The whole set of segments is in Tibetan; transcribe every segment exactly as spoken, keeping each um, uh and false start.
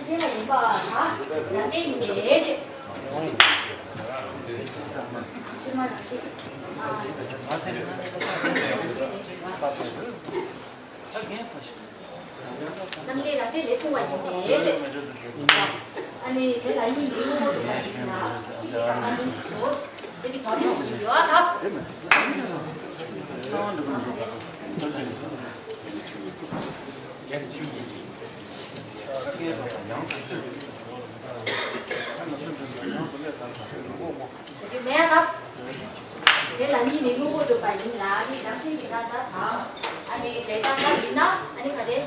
ཚད་མ་ཡིན་པ་དང་རང་འགྲེལ་ཡིན་པའི་ཕྱིར། ཚད་མ་རང་འགྲེལ། རང་འགྲེལ་རང་འགྲེལ་ལས་ཐུང་བ་ཡིན་པའི་ཕྱིར། ཨ་ནི་དེ་ལ་གཉིས་ནི་དངོས་པོ་འགྲུབ་པ་ཡིན་ལ། ཨ་ནི་དེ་གི་དོན་ནི་ཡོད་ཨ་ད། མེད་ན། དེ་ལ་གཉིས་ནི་དངོས་པོ་འགྲུབ་པ་ཡིན་ལ་ནི་རང་བཞིན་གྱིས་ན་ད་དང་། ཨ་ནི་འབྲས་རྟགས་ཡིན་ན་ཨ་ནི་ག་རེ།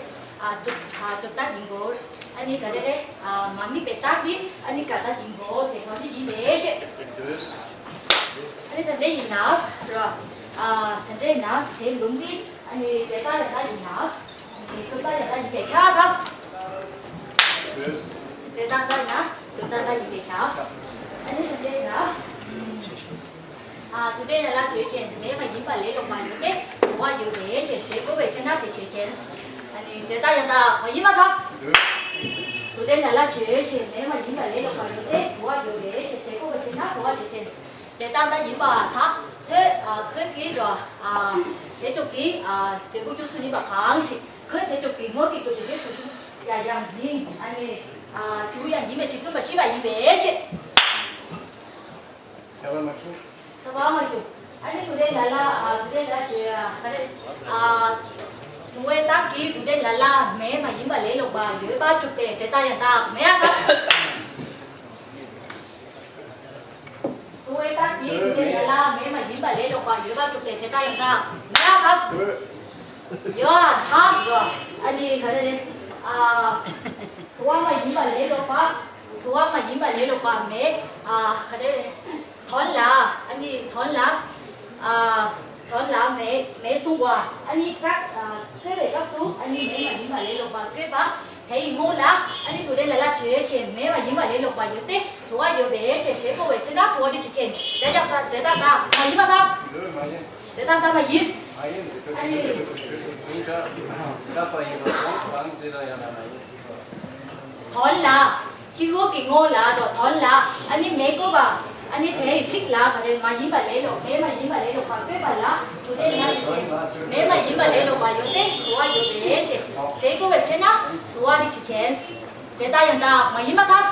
ཨ་གྲུབ་ཨ་གྲུབ་རྟགས་ཡིན་དགོས། ཨ་ནི་ག་རེ་རེད། ཨ་མ་དམིགས་པའི་རྟགས་འདི་ཨ་ནི་འགལ་རྟགས་ཡིན་དགོས་དེ་གང་ཅི་ཡིན་པའི་ཕྱིར། ཨ་ནི་ད་འདྲ་ཡིན་ན་ར། ཨ་ད་འདྲ་ཡིན་ན་དེ་ལུང་འདི་ཨ་ནི་འབྲས་རྟགས་ཡང་དག་ཡིན་ན། གྲུབ་རྟགས་ཡང་དག་ཡིན་པའི་ཕྱིར་ད། འབྲས་རྟགས་ལྟར་ན་གྲུབ་རྟགས་ཡང་དག་ཡིན་པའི་ཕྱིར། ཨ་ནི་དེ་འདྲ་ཡིན་ན། ཨ་དུ་ལྡན་ལ་ལ་ཆོས་ཅན། མེ་མ་ཡིན་པ་ལས་ལོག་པ་ཡོད་དེ་གོ་བ་ཡོད་པའི་ཕྱིར་ཞེས་བཀོད་པའི་ཕྱིར་ན་དེ་ཆོས་ཅན། ཨ་ནི་འབྲས་རྟགས་ཡང་དག་མ་ཡིན་པར་ཐལ། དུ་ལྡན་ལ་ལ་ཆོས་ཅན། མེ་མ་ཡིན་པ་ལས་ལོག་པ་ཡོད་དེ་གོ་བ་ཡོད་པའི་ཕྱིར་ཞེས་བཀོད་པའི་ཕྱིར་ན་གོ་བ་ཆོས་ཅན། དེ་ལྟར་ད་ཡིན་པར་ཐལ། ཁོས་ཨ་ཁོས་ཀྱིས་རོ། ཨ་དེ་ཚོ་གི་ཨ་འབྲས་བུ་བཅུ་གསུམ་ཡིན་པ་གང་ཞིག་ཁོས་དེ་ཚོ་གི་དངོས་ཀྱི་དྲུག་ཅུ་རེ་དྲུག་ཅུ་ཡང་ཡང་ཡིན། ཨ་ནི་ཨ་དྲུག་ཡང་ཡིན་པ་ཞིག་མཚོན་པ་ཤེས་པ་ཡིན་པའི་ཕྱིར། ཁྱད་པར་མ་བྱུང་། ཁྱད་པར་མ་བྱུང་། ཨ་ནི་དུ་ལྡན་ལ་ལ་ཨ་དུ་ལྡན་ལ་ཞེས་ག་རེ། ཨ་དུ་བའི་རྟགས་ཀྱིས་དུ་ལྡན་ལ་ལ་མེ་མ་ཡིན་པ་ལས་ལོག་པ་ཡོད་པ་གྲུབ་པའི་འབྲས་རྟགས་ཡང་དག་མེད་ཡ་དག་དུ་བའི་རྟགས་ཀྱིས་དུ་ལྡན་ལ་ལ་མེ་མ་ཡིན་པ་ལས་ལོག་པ་ཡོད་པ་གྲུབ་པའི་འབྲས་རྟགས་ཡང་དག་མེད་ཡ་དག་ཡོད་ཨ་དག་རོ། ཨ་ནི་ག་རེ་རེད། ཨ་དུ་བ་མ་ཡིན་པ་ལས་ལོག་པ། དུ་བ་མ་ཡིན་པ་ལས་ལོག་པ་མེ། ཨ་ག་རེ་རེད། དོན་ལ། ཨ་ནི་དོན་ལ། ཨ་དོན་ལ་མེ་མེ་གསུངས་པ། ཨ་ནི་སྐབས་ཨ་བཀོད་པའི་སྐབས་སུ་ཨ་ནི་མེ་མ་ཡིན་པ་ལས་ལོག་པ་བཀོད་པ། དེ་ཡི་སྔོན་ལ་ཨ་ནི་དུ་ལྡན་ལ་ལ་ཆོས་ཅན། མེ་མ་ཡིན་པ་ལས་ལོག་པ་ཡོད་དེ་དུ་བ་ཡོད་པའི་ཕྱིར་ཞེས་བཀོད་པའི་ཕྱིར་ན་དུ་བ་འདི་ཆོས་ཅན། འབྲས་རྟགས་འབྲས་རྟགས་མ་ཡིན་པར་ཐལ། འབྲས་རྟགས་མ་ཡིན། ཨ་ནི། དོན་ལ། སྤྱི་བོ་གི་སྔོན་ལ་རོ། དོན་ལ་ཨ་ནི་མེ་བཀོད་པ། ཨ་ནི་དེ་ཡི་ཤིག་ལ་ག་རེ་མ་ཡིན་པ་ལས་ལོག་མེ་མ་ཡིན་པ་ལས་ལོག་པ་བཀོད་པ་ལ་དུ་ལྡན་ལ་ཞེས་མེ་མ་ཡིན་པ་ལས་ལོག་པ་ཡོད་དེ་དུ་བ་ཡོད་པའི་ཕྱིར་ཞེས་བཀོད་པའི་ཕྱིར་ན་དུ་བ་འདི་ཆོས་ཅན། འབྲས་རྟགས་ཡང་དག་མ་ཡིན་པར་ཐལ།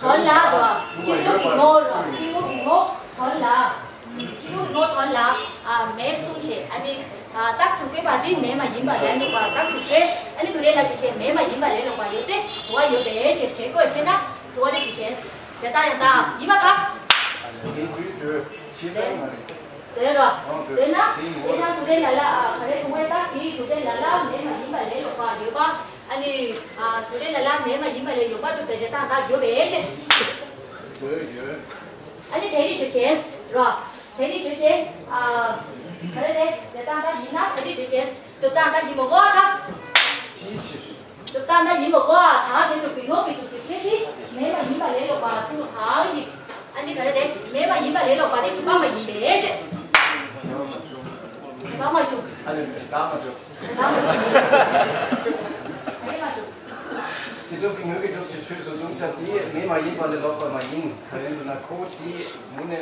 དོན་ལ་རོ། སྤྱི་བོ་གི་སྔོན་རོ། སྤྱི་བོ་གི་སྔོན་དོན་ལ། སྤྱི་བོ་གི་སྔོན་དོན་ལ་ཨ་མེ་གསུངས་ཤིང་ཨ་ནི་ཨ་རྟགས་སུ་བཀོད་པ་འདི་མེ་མ་ཡིན་པ་ལས་ལོག་པ་རྟགས་སུ་བཀོད། ཨ་ནི་དུ་ལྡན་ལ་ཞེས་བྱས་མེ་མ་ཡིན་པ་ལས་ལོག་པ་ཡོད་དེ་དུ་བ་ཡོད་པའི་ཕྱིར་ཞེས་བཀོད་ཕྱིར་ན་དུ་བ་འདི་ཆོས་ཅན། འབྲས་རྟགས་ཡང་དག་ཡིན་པར་ཐལ། དེ་རོ། དེ་ན་དེ་ན་དུ་ལྡན་ལ་ལ་ཨ་ག་རེ་དུ་བའི་རྟགས་དེ་དུ་ལྡན་ལ་ལ་མེ་མ་ཡིན་པ་ལས་ལོག་པ་ཡོད་པ། ཨ་ནི་ཨ་དུ་ལྡན་ལ་ལ་མེ་མ་ཡིན་པ་ལས་ཡོད་པ་གྲུབ་པའི་འབྲས་རྟགས་དག་ཡོད་པའི་ཕྱིར། ཡོད་ཡོད། ཨ་ནི་དེ་ནི་ཆོས་ཅན་རོ། དེ་ནི་ཆོས་ཅན། ཨ་ག་རེ་རེད། འབྲས་རྟགས་དག་ཡིན་ན་དེ་ནི་ཆོས་ཅན། གྲུབ་རྟགས་དག་ཡིན་པ་གོ་ཨ་ཐལ། ཅིའི་ཕྱིར། གྲུབ་རྟགས་དག་ཡིན་པ་གོ་ཨ་ཐལ། དེ་ཚོ་གི་སྔོན་གྱི་དྲུག་ཅུ་ཆོས་ཅན། མེ་མ་ཡིན་པ་ལས་ལོག་པ་ཚུལ་གང་ཞིག་ཨ་ནི་ག་རེ་རེད། མེ་མ་ཡིན་པ་ལས་ལོག་པ་དེ་གྲུབ་པ་མ་ཡིན་པའི་ཕྱིར། གྲུབ་པ་མ་བྱུང་། ཨ་ནི་རྟགས་མ་བྱུང་། རྟགས་མ་བྱུང་། ཨ་ནི་མ་བྱུང་། དེ་ཚོ་གི་སྔོན་གྱི་དྲུག་ཅུ་ཆོས་སུ་བཟུང་བྱ་དེ་མེ་མ་ཡིན་པ་ལས་ལོག་པ་མ་ཡིན། ག་རེ་འདུག་ན་ཁོ་བོ་དེ་མུ་ནས་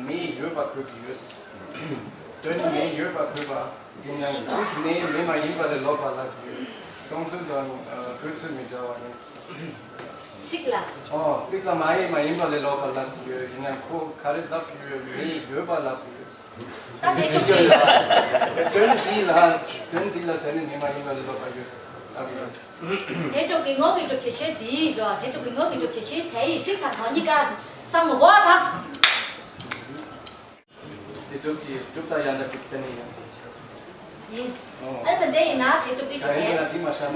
མེ་ཡོད་པ་ཁོ་གི་ཡོད། དོན་ནི་མེ་ཡོད་པ་ཁོ་བ། ཡིན་ཡང་ཁོ་གི་མེ་མེ་མ་ཡིན་པ་ལས་ལོག་པ་ལབ་ཀྱི་ཡོད། སོང་ཚུལ་དང་ཨ་འགོད་ཚུལ་མི་འདྲ་བ་ཡིན། ཚིག་ལ། ཨོ་ཚིག་ལ་མ་ཡིན་མ་ཡིན་པ་ལས་ལོག་པ་ལབ་ཀྱི་ཡོད། ཡིན་ཡང་ཁོ་ག་རེ་ལབ་ཀྱི་ཡོད། མེ་ཡོད་པ་ལབ་ཀྱི་ཡོད། ད་དེ་ཆོས་ཅན། དོན་འདི་ལ་དོན་འདི་ལ་དེ་ནི་མེ་མ་ཡིན་པ་ལས་ལོག་པ་ཡོད་ལབ་ཀྱི་ཡོད། དེ་ཆོས་ཀྱི་སྔོན་གྱི་དྲུག་ཅུ་ཆོས་འདི་ཡིན་འགྲོ། དེ་ཆོས་ཀྱི་སྔོན་གྱི་དྲུག་ཅུ་ཆོས་དེ་ཡི་ཤིག་དང་གང་གཉིས་ཀ་བསམ་མི་དགོས་ད། དེ་སྒྲུབ་ཀྱི་སྒྲུབ་རྟགས་ཡང་དག་གི་མཚན་ཉིད་ཡིན། ཡིན། ཨོ། ཨ་ད་འདྲ་ཡིན་ན་དེ་སྒྲུབ་ཀྱི་ད་ཡིན་ན་དེ་མ་ཤར་ན་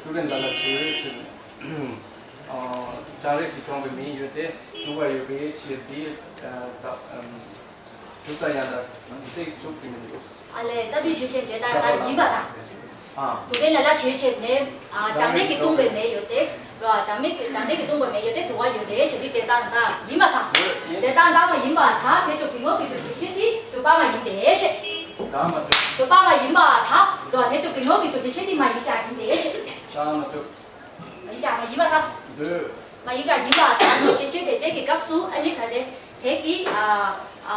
སུ་ལེན་ལ་ལ་བྱེད་ཡོད་ཕྱིར། ཨོ། གྲང་རེག་གིས་གྲོངས་པའི་མི་ཡོད་དེ་དུ་བ་ཡོད་པའི་ཕྱིར་དེ་ད་སྒྲུབ་རྟགས་ཡང་དག་དེ་སྒྲུབ་ཀྱི་མི་འདུག་ཨ་ལས་ད་དེ་ཆོས་ཅན་འབྲས་རྟགས་ཡིན་པ་དང་། དུ་ལྡན་ལ་ལ་ཆོས་ཅན་མེ། ཨ་གྲང་འབྲས་ཀྱིས་བཏུངས་པའི་མེ་ཡོད་དེ། རོ། གྲང་འབྲས་ཀྱིས་གྲང་འབྲས་ཀྱིས་བཏུངས་པའི་མེ་ཡོད་དེ་དུ་བ་ཡོད་དེ་ཞེས་པའི་འབྲས་རྟགས་དག་ཡིན་པ་དང་། འབྲས་རྟགས་དག་མ་ཡིན་པ་དང་དེ་ཚོ་གི་སྔོན་གྱི་དྲུག་ཅུ་ཆོས་དེ་གྲུབ་པ་མ་ཡིན་ཏེ་ཞེས། གྲུབ་པ་མ་ཡིན་པ་དང་། རོ། དེ་ཚོ་གི་སྔོན་གྱི་དྲུག་ཅུ་ཆོས་དེ་མ་ཡིན་ཀྱང་ཡིན་ཏེ་ཞེས། མ་ཡིན་ཀྱང་མ་ཡིན་པ་དང་། འདོད། མ་ཡིན་ཀྱང་ཡིན་པ་དང་ཞེས་བརྗོད་པའི་དེ་གི་སྐབས་སུ་ཨ་ནི་ག་རེ་དེ་གི་ཨ་ཨ་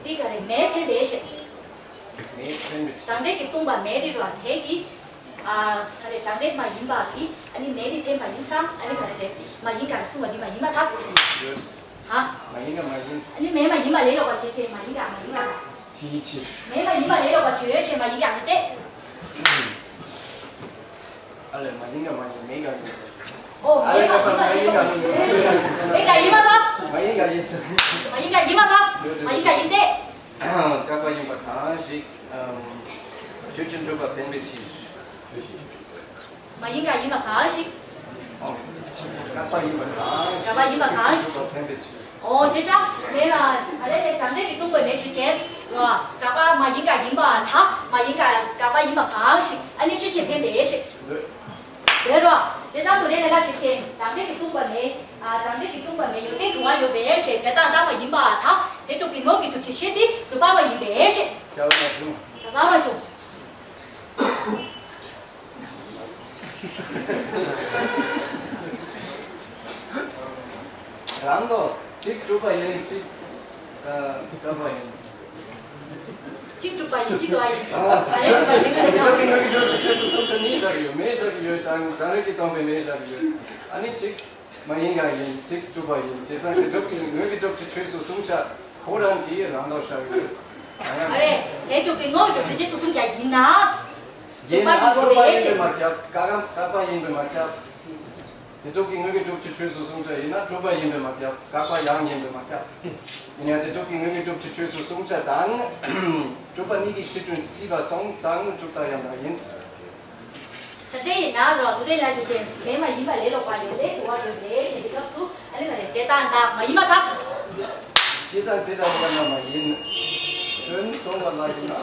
འདི་ག་རེ་མེ་འཐེན་པའི་ཞེས། མེ་འཐེན་པའི། དྲང་འབྲེལ་གྱིས་སྟོང་པ་མེ་རེད་རོ། དེ་གི་ཨ་ག་རེ་དྲང་འབྲེལ་མ་ཡིན་པ་གི་ཨ་ནི་མེ་འདི་འཐེན་པ་ཡིན་ཙང་ཨ་ནི་ག་རེ་དེ་མ་ཡིན་ཀྱང་གསུངས་པ་འདི་མ་ཡིན་པ་དང་། འདོད། ཧ། མ་ཡིན་ཀྱང་མ་ཡིན། ཨ་ནི་མེ་མ་ཡིན་པ་ལས་ལོག་པ་ཞེས་བྱས་མ་ཡིན་ཀྱང་མ་ཡིན་པ་དང་། ཅིའི་ཕྱིར། མེ་མ་ཡིན་པ་ལས་ལོག་པ་བརྗོད་ཞེས་མ་ཡིན་ཀྱང་ཨ་ནི་སྟེ། ཨ་ལས་མ་ཡིན་ཀྱང་མ་ཡིན། མེ་ཀྱང་ཡིན། ཨོ་མེ་མ་ཡིན་པ་ལས་ལོག་པ་བརྗོད། མེ་ཀྱང་ཡིན་པ་དང་། མ་ཡིན་ཀྱང་ཡིན། མ་ཡིན་ཀྱང་ཡིན་སྟེ། བཀག་པ་ཡིན་པ་གང་ཞིག་ཆོས་ཅན་གྲུབ་པ་བསྟན་པའི་ཕྱིར། མ་ཡིན་ཀྱང་ཡིན་པ་གང་ཞིག་ཨོ། བཀག་པ་ཡིན་པ་གང་ཞིག་བཀག་པ་ཡིན་པ་གང་ཞིག་གྲུབ་པ་བསྟན་པའི་ཕྱིར། ཨོ་དེ་ཙང་མེ་ལ་ད་རེས་དེ་དྲང་འབྲེལ་གྱིས་སྟོང་པ་མེ་ཞུ་བྱས་རོ། བཀག་པ་མ་ཡིན་ཀྱང་ཡིན་པ་དང་མ་ཡིན་ཀྱང་བཀག་པ་ཡིན་པ་གང་ཞིག་ཨ་ནི་ཆོས་ཅན་བསྟན་པའི་ཕྱིར། འདོད། འདོད་རོ། དེ་ཙང་དུ་རེ་ལ་ལ་ཞུ་བྱས་དྲང་འབྲེལ་གྱིས་སྟོང་པ་མེ། ཨ་དྲང་འབྲེལ་གྱིས་སྟོང་པ་མེ་ཡོན་ཏན་དུ་བ་ཡོད་པའི་ཕྱིར། དེ་དག་བཏགས་པ་ཡིན་པ་དང་དེ་སྒྲུབ་ཀྱི་ངོ་བོ་གི་སྒྲུབ་བྱེད་ཤེས་དེ་སྒྲུབ་པ་མ་ཡིན་པའི་ཕྱིར། བྱ་བ་མ་བྱུང་། བྱ་བ་མ་བྱུང་། རང་ལོ་གཅིག་གྲུབ་པ་ཡིན། གཅིག་ཨ་བཀག་པ་ཡིན། གཅིག་གྲུབ་པ་ཡིན། གཅིག་བཀག་པ་ཡིན། ཨ་ཨ་ཡིན་པ་ཡིན། དེ་ཚོ་གི་ངོས་ཀྱི་སྒྲུབ་བྱེད་ཆོས་སུ་གསུངས་ཚེ་གཉིས་བཞག་གི་ཡོད། མེ་བཞག་གི་ཡོད་དང་དྲང་འབྲེལ་གྱིས་སྟོང་པའི་མེ་བཞག་གི་ཡོད། ཨ་ནི་གཅིག་མ་ཡིན་ཡང་ཡིན། གཅིག་གྲུབ་པ་ཡིན། བྱས་ཙང་དེ་སྒྲུབ་ཀྱི་ངོས་ཀྱི་སྒྲུབ་བྱེད་ཆོས་སུ་གསུངས་བྱ་ཁོ་རང་གིས་རང་ལྡོག་བཞག་ཡོད། ཨ་རེ། དེ་སྒྲུབ་ཀྱི་ངོ་བོ་གི་སྒྲུབ་བྱེད་ཆོས་སུ་གསུངས་ཀྱང་ཡིན་ན། ཡིན་ན་གྲུབ་པ་ཡིན་པས་མ་ཁྱབ། བཀག་བཀག་པ་ཡིན་པས་མ་ཁྱབ། དེ་སྒྲུབ་ཀྱི་ངོས་ཀྱི་སྒྲུབ་བྱེད་ཆོས་སུ་གསུངས་བྱ་ཡིན་ན་གྲུབ་པ་ཡིན་པས་མ་ཁྱབ། བཀག་པ་ཡང་ཡིན་པས་མ་ཁྱབ། ཡིན་ཡང་དེ་སྒྲུབ་ཀྱི་ངོས་ཀྱི་སྒྲུབ་བྱེད་ཆོས་སུ་གསུངས་བྱ་དང་། གྲུབ་པ་གཉིས་ཀྱི་སྤྱི་དོན་སྲིད་པ་སོང་ཙང་གྲུབ་མཐའ་ཡང་དག་ཡིན། ད་ལྟའི་ཡིན་ན་རོ། དུ་རེ་ལ་ཞིག་ཅན་མེ་མ་ཡིན་པ་ལས་ལོག་པ་ཡོད་ལས་དུ་བ་ཡོད་ལས་ཞེས་པའི་སྐབས་སུ་ཨ་ནི་མ་རེད། དེ་དག་བཏགས་མ་ཡིན་པ་དང་། ཇི་ལྟར་དེ་དག་ལ་ན་མ་ཡིན། དོན་སོང་བ་ལ་ཡིན་ན།